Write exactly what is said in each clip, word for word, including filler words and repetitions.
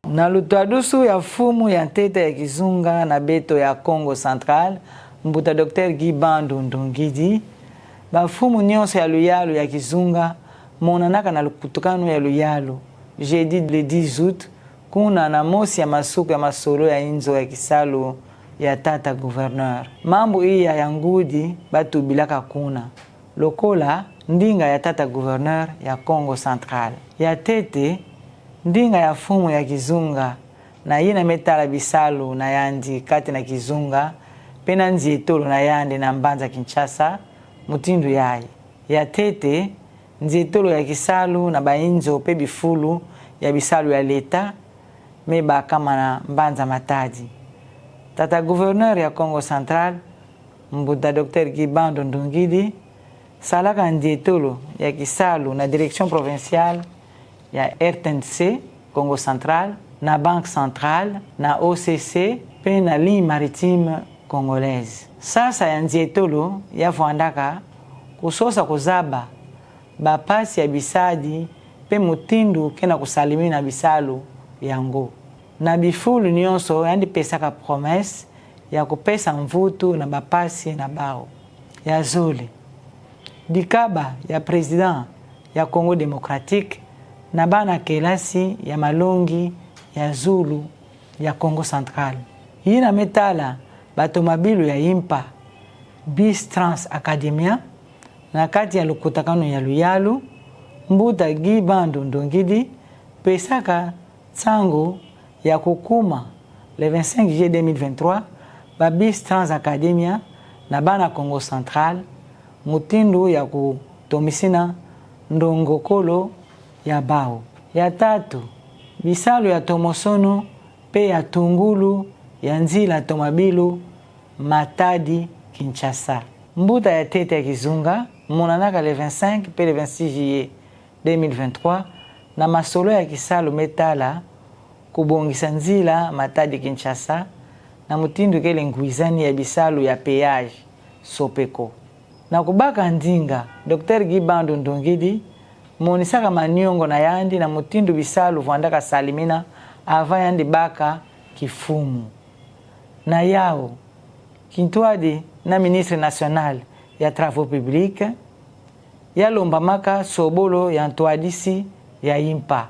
Na lutwadusu ya mfumu ya ntete ya kizunga na beto ya Kongo Central, mbuta Docteur Guy Bandu Ndungidi, bamfumu nyonso ya luyalu ya kizunga monanaka na lukutakanu ya luyalu, jeudi le dix août, kuna na mosi ya masuku ya masolo ya inzo ya kisalu ya tata gouverneur. Mambu iya ya ngudi batubilaka kuna. Lokola ndinga ya tata gouverneur ya Kongo Central. Ya ntete, ndinga ya mfumu ya kizunga, na yina me tala bisalu na yandi kati na kizunga, pe na nzietolo na yandi na mbanza Kinshasa, mutindu yayi. Ya ntete, nzietolo ya kisalu na bainzo pe bifulu ya bisalu ya leta, me bakama na mbanza Matadi. Tata gouverneur ya Kongo Central, mbuta Docteur Guy Bandu Ndungidi, salaka nzietolo ya kisalu na direction provinciale ya R T N C Kongo Central, na Banque Centrale, na O C C, pe na Ligne Maritime Congolaise. Sasa ya nzietolo ya vwandaka kusosa kuzaba bampasi ya bisadi pe mutindu ke na kusalimina bisalu yango. Na bifulu nyonso yandi pesaka promesse ya kupesa mvutu na bampasi na bawu. Ya zole, dikaba ya président ya Congo Démocratique na bana kelasi ya malongi ya zulu ya Kongo Central. Yina me tala batomabilu ya impa, Bus Trans Academia, na kati ya lukutakanu ya luyalu, mbuta Guy Bandu Ndungidi pesaka nsangu ya kukuma, le vingt-cinq juillet deux mille vingt-trois, ba Bus Trans Academia na bana Kongo Central, mutindu ya kutomisina ndongokolo ya bawu. Ya tatu, bisalu ya tomosono pe ya tungulu ya nzila tomabilu Matadi Kinshasa. Mbuta ya ntete ya kizunga monanaka le vingt-cinq pe le vingt-six juillet deux mille vingt-trois, na masolo ya kisalu me tala kubongisa nzila Matadi Kinshasa, na mutindu kele ngwizani ya bisalu ya péage Sopeco. Na kubaka ndinga, Docteur Guy Bandu Ndungidi monisaka maniongo na yandi na mutindu bisalu vwandaka salimina avant yandi baka kimfumu. Na yawu, kintwadi na ministre national ya Travaux publics, ya lombamaka sobolo ya ntwadisi ya impa,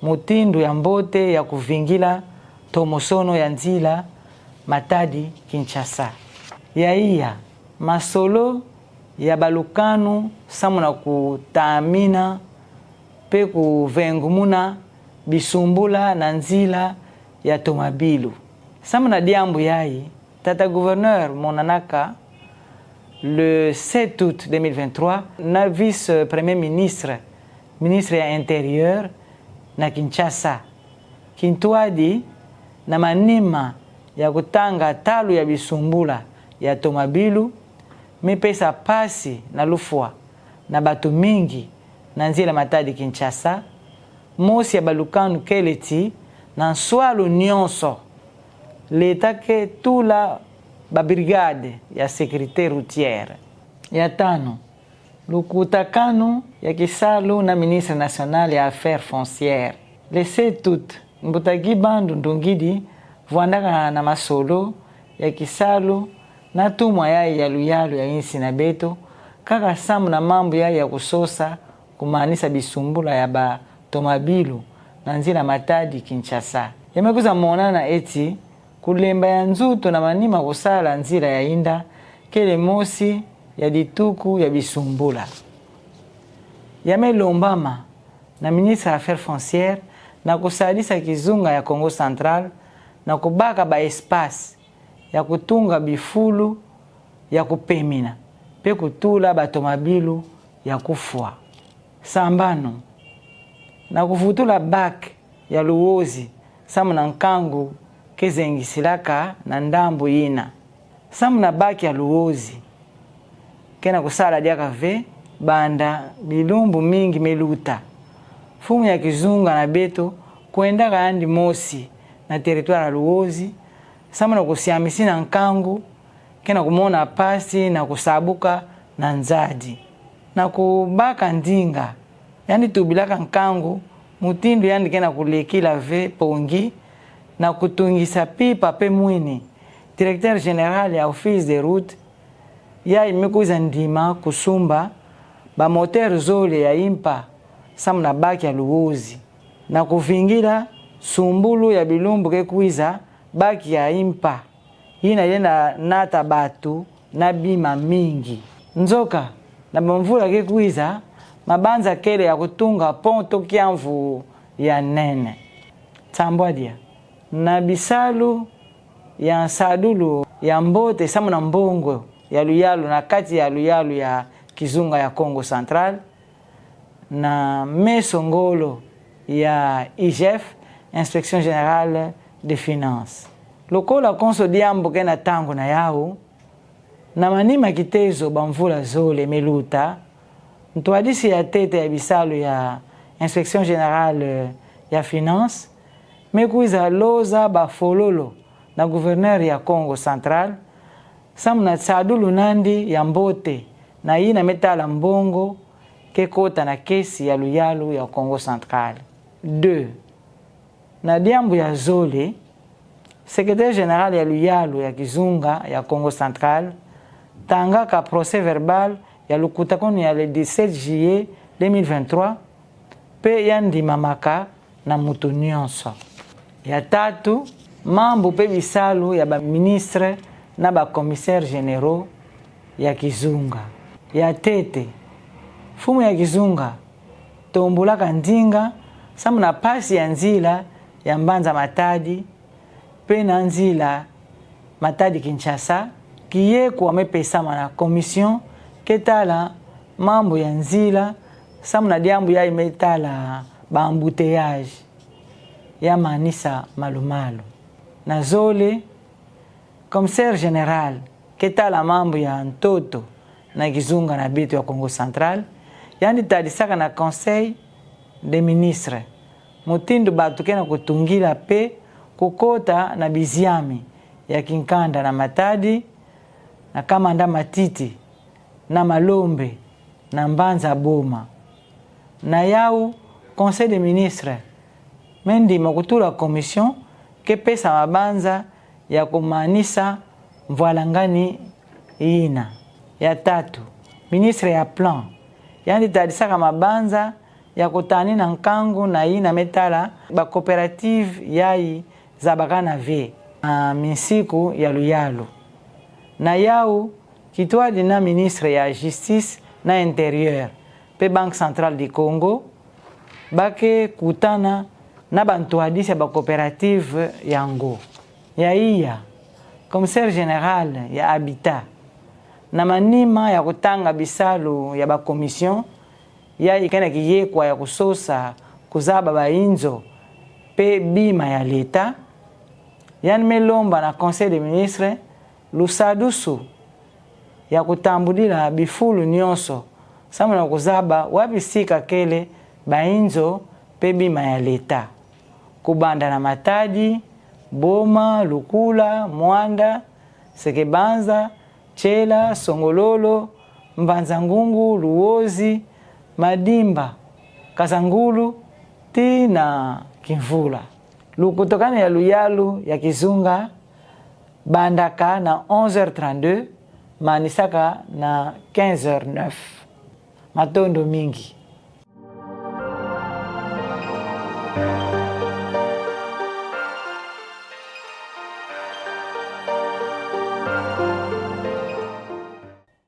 mutindu ya mbote ya kuvingila tomosono ya nzila Matadi Kinshasa. Ya iya, masolo ya balukanu samu na kutamina pe kuvengumuna bisumbula na nzila ya tomabilu. Samu na diambu yayi, tata gouverneur monanaka le sept août deux mille vingt-trois na vice-premier ministre, ministre ya intérieur na Kinshasa, kintwadi na manima ya kutanga ntalu ya bisumbula ya tomabilu, me pesa mpasi na lufwa na bato mingi na nzila Matadi Kinshasa. Mosi ya balukanu kele ti, na nswalu nyonso, leta ke tula ba brigade ya sécurité routière. Ya tanu, lukutakanu ya kisalu na ministre national ya affaires foncières. Le sept août, mbuta Guy Bandu Ndungidi vwandaka na masolo ya kisalu na ntumwa yayi ya luyalu ya insi na beto, kaka samu na mambu yayi ya kusosa kumanisa bisumbula ya batomabilu na nzila Matadi Kinshasa. Ya me kwiza monana eti, kulemba ya nzutu na manima kusala nzila ya inda kele mosi ya dituku ya bisumbula. Ya me lombama na ministre ya affaires foncières na kusadisa kizunga ya Kongo Central na kubaka ba espace ya kutunga bifulu ya kupemina, pe kutula batomabilu ya kufwa. Sambanu, na kuvutula bac ya Luozi, samu na nkangu ke zengisilaka na ndambu yina. Samu na bac ya Luozi, ke na kusala diaka ve, banda bilumbu mingi me luta. Mfumu ya kizunga na beto kwendaka yandi mosi na territoire ya Luozi, samu na kusiamisina nkangu Ke na kumona mpasi na kusabuka na nzadi. Na kubaka ndinga, yandi tubilaka nkangu mutindu yandi ke na kulekila ve pongi, na kutungisa pipa mpe mwini, directeur général ya Office des Routes, yayi me kwiza ndima kusumba ba moteur zole ya impa, samu na baki ya luozi. Na kuvingila sumbulu ya bilumbu ke kwiza, baki ya impa yina yena nata bantu na bima mingi. Nzoka, na bamvula ke kwiza, mabanza kele ya kutunga pont to kiamvu ya nene. Nsambwadia, na bisalu ya nsadulu ya mbote samu na mbongo ya luyalu na kati ya luyalu ya kizunga ya Kongo Central, na meso ngolo ya I G F, Inspection Générale des Finances. Lokola konso diambu ke na ntangu na yau, na manima kitezo bamvula zole me luta, ntwadisi ya ntete ya bisalu ya Inspection Générale ya Finances me kwiza loza bafololo na gouverneur ya Kongo Central, samu na nsadulu nandi ya mbote na yina me tala mbongo ke kota na kesi ya luyalu ya Kongo Central. Deux, na diambu ya zole, secrétaire général ya luyalu ya kizunga ya Kongo Central tangaka procès-verbal ya lukutakanu ya le dix-sept juillet deux mille vingt-trois, mpe ya ndimamaka na mutu nyonso. Ya tatu, mambu mpe bisalu ya baministres na bacommissaires généraux ya kizunga. Ya ntete, mfumu ya kizunga tombulaka ndinga samu na mpasi ya nzila ya mbanza Matadi mpe na nzila Matadi-Kinshasa, kiyekwa me pesama na commission ke tala mambu ya nzila samu na diambu yayi me tala ba embouteillages, ya manisa malu-malu. Na zole, commissaire général ke tala mambu ya ntoto na kizunga na beto ya Kongo Central, yandi tadisaka na Conseil des ministres mutindu bantu ke na kutungila mpe kukota na biziami ya kinkanda na Matadi, na Kamanda-Matiti, na Malombe, na Mbanza Boma. Na yau, Conseil des ministres me ndima kutula commission ke pesa mabanza ya kumanisa mvwalangani yina. Ya tatu, ministre ya Plan, yandi tadisaka mabanza ya kutanina nkangu na yina me tala bacoopératives yayi zabakana ve na minsiku ya luyalu. Na yau, kitwadi na ministre ya Justice na Intérieur mpe Banque Centrale du Congo, ba ke kutana na bantwadisi ya bacoopératives yango. Ya iya, commissaire général ya Habitat, na manima ya kutanga bisalu ya bacommission yayi ke na kiyekwa ya kusosa kuzaba bainzo mpe bima ya leta, yandi me lomba na Conseil des ministres lusadusu ya kutambudila bifulu nyonso samu na kuzaba wapi sika kele bainzo mpe bima ya leta, kubanda na Matadi, Boma, Lukula, Muanda, Sekebanza, Tshela, Songololo, Mbanza-Ngungu, Luozi, Madimba, Kasangulu, tii na Kimvula. Lukutakanu ya luyalu ya kizunga bandaka na onze heures trente-deux, manisaka na quinze heures neuf. Matondo mingi.